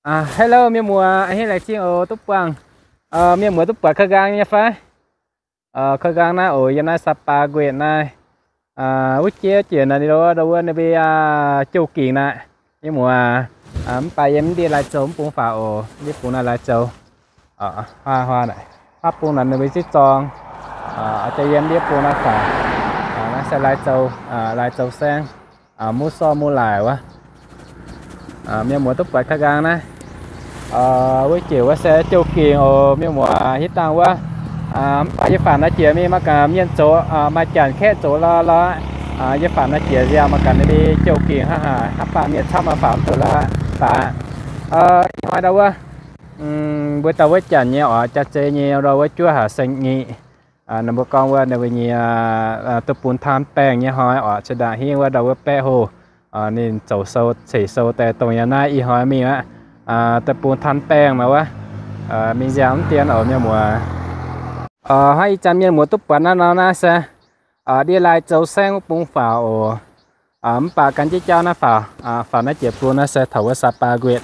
Hello mienh muoz, a'hneiv laengz zingh oc duqv buangh. Mienh muoz duqv buatc ka'nqaang nyei fai? Ka'nqaang naaiv oc, yiem naaiv Sapa Guetv naaiv, wuov jeiv jiex naaiv ndau wuov ninh mbuo jouh gingc naaiv. Mienh muoz, mv baac yiem ndiev Lai Châu mv bung faaux oc, ndiev bung naaiv Lai Châu. Huaav bung naaiv ninh mbuo ziex zorng, jaax yiem ndiev bung naaiv faaux. Naaiv se Lai Châu, Lai Châu saengv, muv sorv muv laaic wuov. Mienh muoz duqv buatc ka'nqaang naaiv, wuov jiex wuov se jouh gingc oc mienh muoz, hitv dangh wuov. Mv baac yie faaux naaiv jiex mingh maaih gaax mienh zoux, maaih janx kaeqv zoux lorz lorz. Yie faaux naaiv jiex nziaauc maaih gaax ninh mbuo jouh gingc hnangv haaix, hnangv baac mienh camv maaih faaux mv zuqc lorz faaux. Ih hnoi ndau wuov, mbuo dauh wuov janx nyei oc, jaax zei nyei ndau wuov juov haac saeng nyic. Ninh mbuo gorngv wuov ninh mbuo nyei duqv bun taan baengh nyei hnoi oc, ceix ndaangc hingv wuov ndau wuov baeqv hoh. Ninh zoux sou, ceix sou daaih dongh yiem naaiv ih hnoi mingh aqv. Duqv bun taan baengh nor wuov, mingh nziaauc mv dien oc mienh muoz. Hnangv ih zanc mienh muoz duqv buatc naaiv nor naaiv se ndiev Lai Châu saengv wuov bung faaux oc. Mv baac gan jienv jauv naaiv faaux, faaux naaiv jiex bung naaiv se taux wuov Sapa Guetv.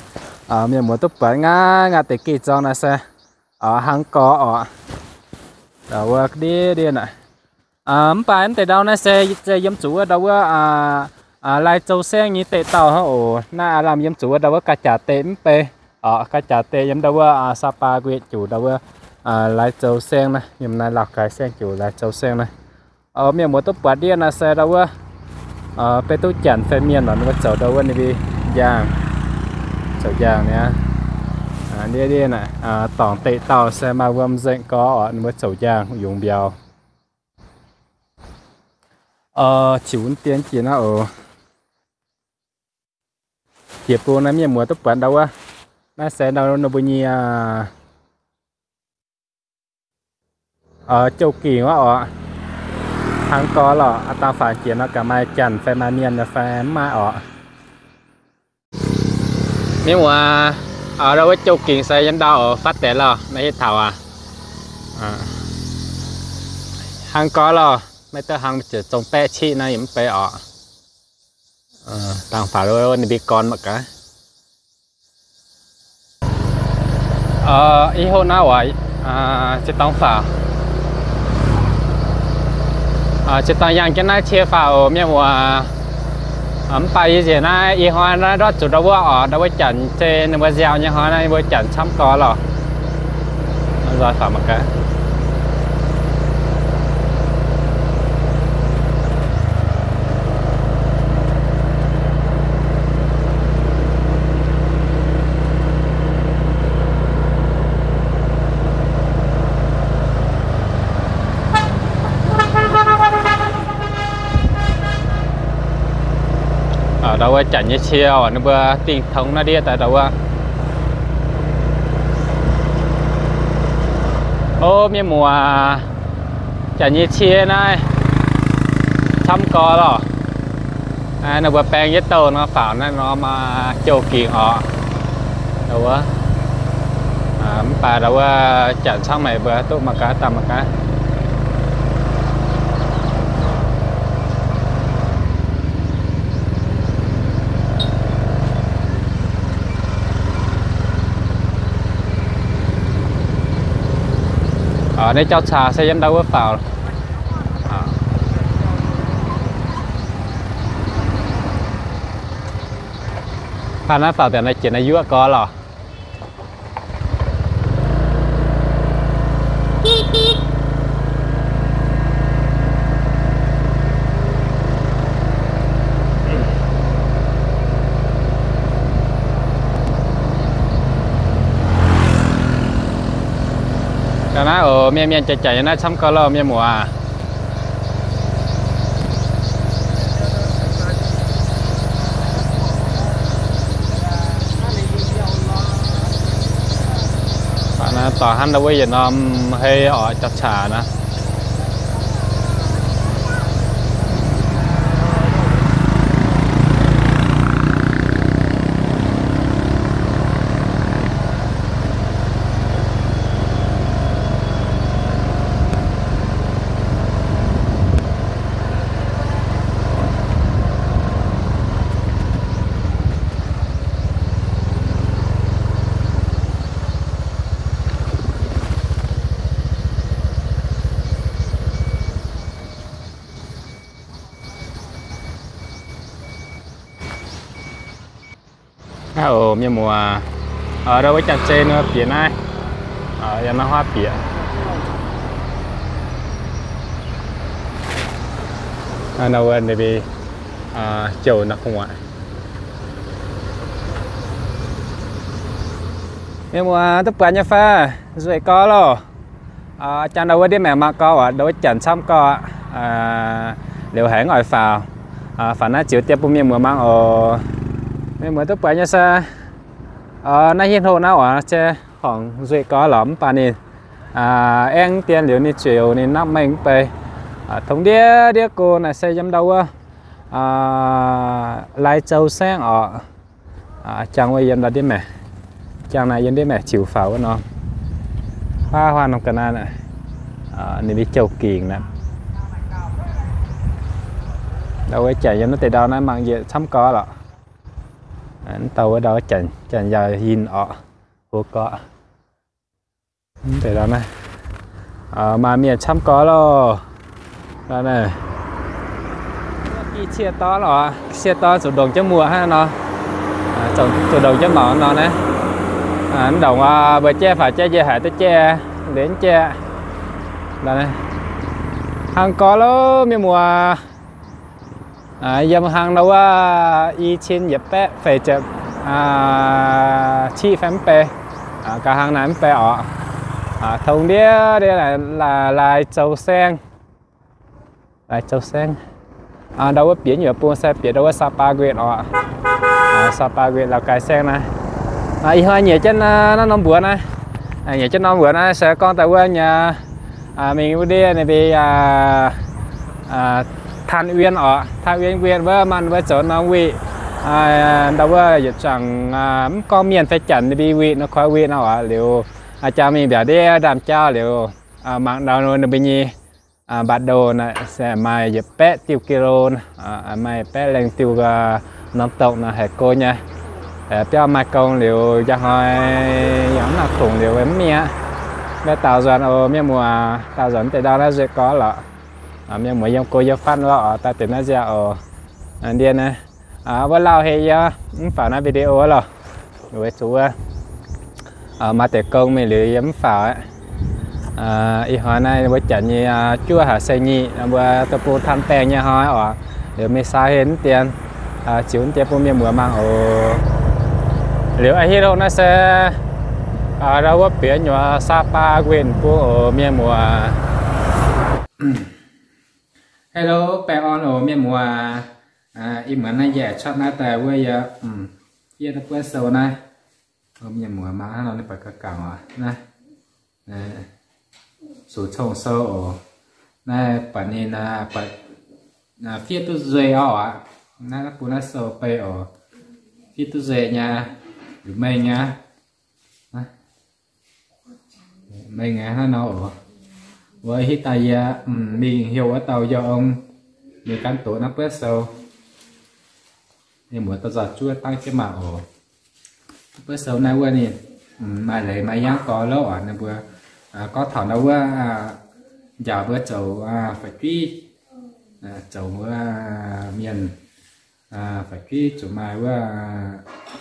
Mienh muoz duqv buatc ngaanv ngaanv deix geh zorng naaiv se hnangv gorx oc. Wuov ndiev ndiev naaic. Mv baac mv deix ndau naaiv se yiem zuqc wuov ndau wuov Lai Châu saengv nyei deic-dauh hnangv oc. Naaiv aav lamh yiem zuqc wuov ndau wuov ga'jaax deic mv bei oc. Ga'jaax deic yiem ndau wuov Sapa Guetv juqc ndau wuov Lai Châu saengv naaiv, yiem naaiv Lào Cai saengv juqc Lai Châu saengv naaiv. Mienh muoz duqv buatc ndiev naaiv se ndau wuov beiv duqv janx fai mienh oc, ninh mbuo zoux ndau wuov ninh mbuo njaangh, zoux njaangh niaa. Ndiev ndiev naaic, dorngc deic-dauh se maaih wuom nzengc gorx oc, ninh mbuo zoux njaangh yungz mbiauz. Ziux wuov dien jiex naaiv oc. Jiex bung naaiv mienh muoz duqv buatc ndau wuov, naaiv se ndau ninh mbuo nyei jouh gingc wuov oc. Hnangv gorx lorqc, aav dangh faaux jiex nor gaax maaih janx fai maaih mienh fai mv maaih oc. Mienh muoz, ndau wuov jouh gingc se yiem ndau oc, fatv deix lauh naaiv hitv taux aqv. Hnangv gorx lorqc, maiv duqv hnangv ziouc zong baeqv ciqv naaiv yaac mv bei oc. Dangh faaux wuov ninh mbuo gorn mangc gaax. Ih hoc naaiv oc, ziex dorngx faaux, ziex dorngx yangh jienv naaiv cie faaux oc mienh muoz. Mv baac yie nziex naaiv ih hnoi naaiv ndortv zuqc ndau wuov oc, ndau wuov janx zei ninh mbuo nziaauc nyei hnoi naaiv, ninh mbuo janx camv gorx lorqc. Nzoih faaux mangc gaax. Ndau wuov janx nyei cie oc, ninh mbuo dingh tongx naaiv ndiev daaih ndau wuov. O mienh muoz, janx nyei cie naaiv camv gorx lorqc. Ninh mbuo baeng yietv douh nor faaux naaiv norm jouh gingc oc. Ndau wuov, mv baac ndau wuov janx camv maiv mbuo duqv mangc gaax, dangh mangc gaax. Naaiv jauv caax se yiem ndau wuov faaux. Hnangv naaiv faaux daaih naaiv jiex naaiv yuoqv gorx lorqc. Ga'naaiv oc, mienh mienh janx janx nyei naaiv camv gorx lorqc mienh muoz. Naaiv dorh hnangv ndau wuov yietc norm hei oc, jauv caax naaiv. Naaiv oc mienh muoz, ndau wuov janx-zei nor bieqc naaiv, yaac nor huaav bieqc. Ndau wuov ninh mbuo jouh nor gu'nguaaic. Mienh muoz duqv buatc nyei fai? Nzueic gorx loh. Jangx ndau wuov ndiev maengx mangc gorx oc, ndau wuov janx camv gorx aqv. Liuz haiz oix faaux, faaux naaiv ziux dien bun mienh muoz mangc oc. Mienh muoz duqv buatc nyei se naaiv hietv hlo naaiv oc, se horngc nzueic gorx lorqc mv baac ninh aengv dien liuz ninh ziouc ninh napv mengh mv bei. Tongx ndiev ndiev go naaic se yiem ndau wuov Lai Châu saengv oc. Jangx wuov yiem ndau ndiev maengx, jangx naaiv yiem ndiev maengx ziux faaux wuov nor, huaav huaav norm ga'naaiv, ninh mbuo jouh gingc naaiv. Ndau wuov janx yiem naaiv deix ndau naaiv mangc njiec camv gorx lorqc. Mv dauh wuov ndau janx yaac yinh orqc, hlo gorx. Mv deix ndau naaiv maaih mienh camv gorx loh. Gih cie dorn oc, cie dorn zuqc ndongc jienv muoz hnangv nor, zuqc ndongc jienv maux nor naaiv. Mv ndongc mbuo jaiv faaux jaiv njiec haic duqv jaiv, liuz jaiv. Hnangv gorx loh mienh muoz. Yiem hlang ndau wuov i cin yietc baeqv feix ziepc civ fai mv bei, ga'hlang naaiv mv bei oc. Tongx ndiev ndiev Lai Châu saengv, Lai Châu saengv. Ndau wuov bieqc nyuoqc bung se bieqc ndau wuov Sapa Guetc oc. Sapa Guetc Lào Cai saengv naaiv. Ih hnoi nyiec jienv naaiv norm mbuox naaiv, nyiec jienv norm mbuox naaiv se gorngv daaih wuov nyei, mingh wuov ndiev ninh mbuo Than Uyên oc, Than Uyên Guetc wuov, maaih wuov zoux norm wheat, ndau wuov yietc zungv mv gorngv mienh fai janx ninh mbuo wheat nor, koi wheat nor oc. Liuz jangx mingh mbiaauc ndiev ndaamv-jauv liuz mangc ndau ninh mbuo nyei bản đồ naaiv se maaih yietc baeqv diuh ki-lo, maaih baeqv lengh diuh norm dongh nor haih go nyei. Biauv maaih gong liuz njang hnoi yaac mv nangc kungx liuz mv mingh aqv. Mv dauh nzuonx oc mienh muoz, dauh nzuonx deix ndau naaiv nzueic gorx lorqc. Mienh muoz yiem go yiem fatv wuov oc, daaih deix naaiv nziaauc oc. Ndiev naaiv wuov lauh heh yie mv faaux naaiv video loh. Weic zuqc wuov maaih deix gong mingh liuz yie mv faaux aqv. Ih hnoi naaiv mbuo janx nyei juov haaix se nyic, mbuo deic-bung Than Baeng nyei hnoi oc. Liuz mingh saau heh mv dien, ziux mv dien bun mienh muoz mangc oc. Liuz a'hneiv loh naaiv se ndau wuov bieqc nyuoqc Sapa Guetc bung oc mienh muoz. Hello, baengh orn oc mienh muoz. Ih muonz naaiv yie cuotv naaiv daaih wuov yie fiev duqv buonv sou naaiv. Mienh muoz mangc hnangv nor ninh buatc gauh gangc oc. Naaiv sux cong sou oc. Naaiv buatc ninh fiev duqv nzueic orqc aqv. Naaiv bun naaiv sou bei oc. Fiev duqv nzueic nyei, liuz mengh nyei. Mengh aqv hnangv nor oc. Wuov hitv daaih yie mingh heuc wuov dauh yie ong mingh gan doqc naaiv buonv sou. Mienh muoz dauh nzauh juov dangv jienv mangc oc. Buonv sou naaiv wuov ninh maaih leiz maaih yangv gorx louv oc. Ninh mbuo gorngv taux ndau wuov njaaux mbuo zoux faix-juiv, zoux wuov mienh faix-juiv zuqc maaih wuov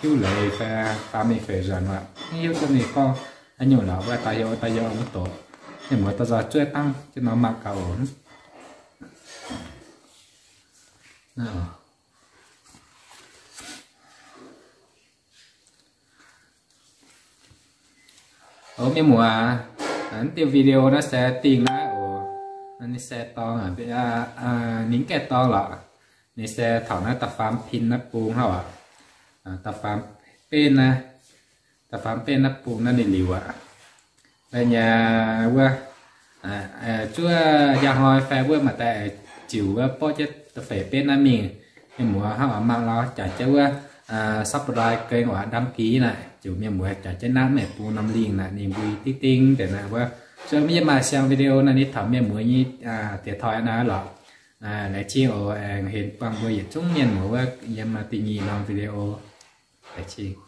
hiuv leiz fai faam mingh feix nzuonx aqv. Mv hiuv duqv ninh gorngv haaix nyungc lorqc, wuov daaih yie, daaih yie mv doqc. Mienh muoz dauh nzauh juov dangv jienv nor mangc gaax oc. Oc mienh muoz, mv diuh video naaiv se dingh naaiv oc. Ninh se dorngx, ninh mv gaengh dorngx lorqc. Ninh se taux naaiv da'faam pin naaiv bung hnangv oc. Da'faam benv naaiv, da'faam benv naaiv bung naaiv ninh liuz aqv. Da'nyeic wuov, zuov njang hnoi fai wuov maaih daaih ziux wuov borqv jienv da'feix benv naaiv mingh. Mienh muoz hnangv oix mangc lorz jangx jienv wuov subscribe kênh oc, đăng ký naaic, ziux mienh muoz jangx jienv naaiv maiv bung norm link naaic ninh mbui dingv dingv deix naaic wuov. Zuov yie maaih siang video naaiv ninh taux mienh muoz nyei diex toi naaiv lorqc. Laengz zingh oc, aengx henv buangh mbuo yietc zungv mienh muoz wuov yiem da'nyeic norm video. Laengz zingh.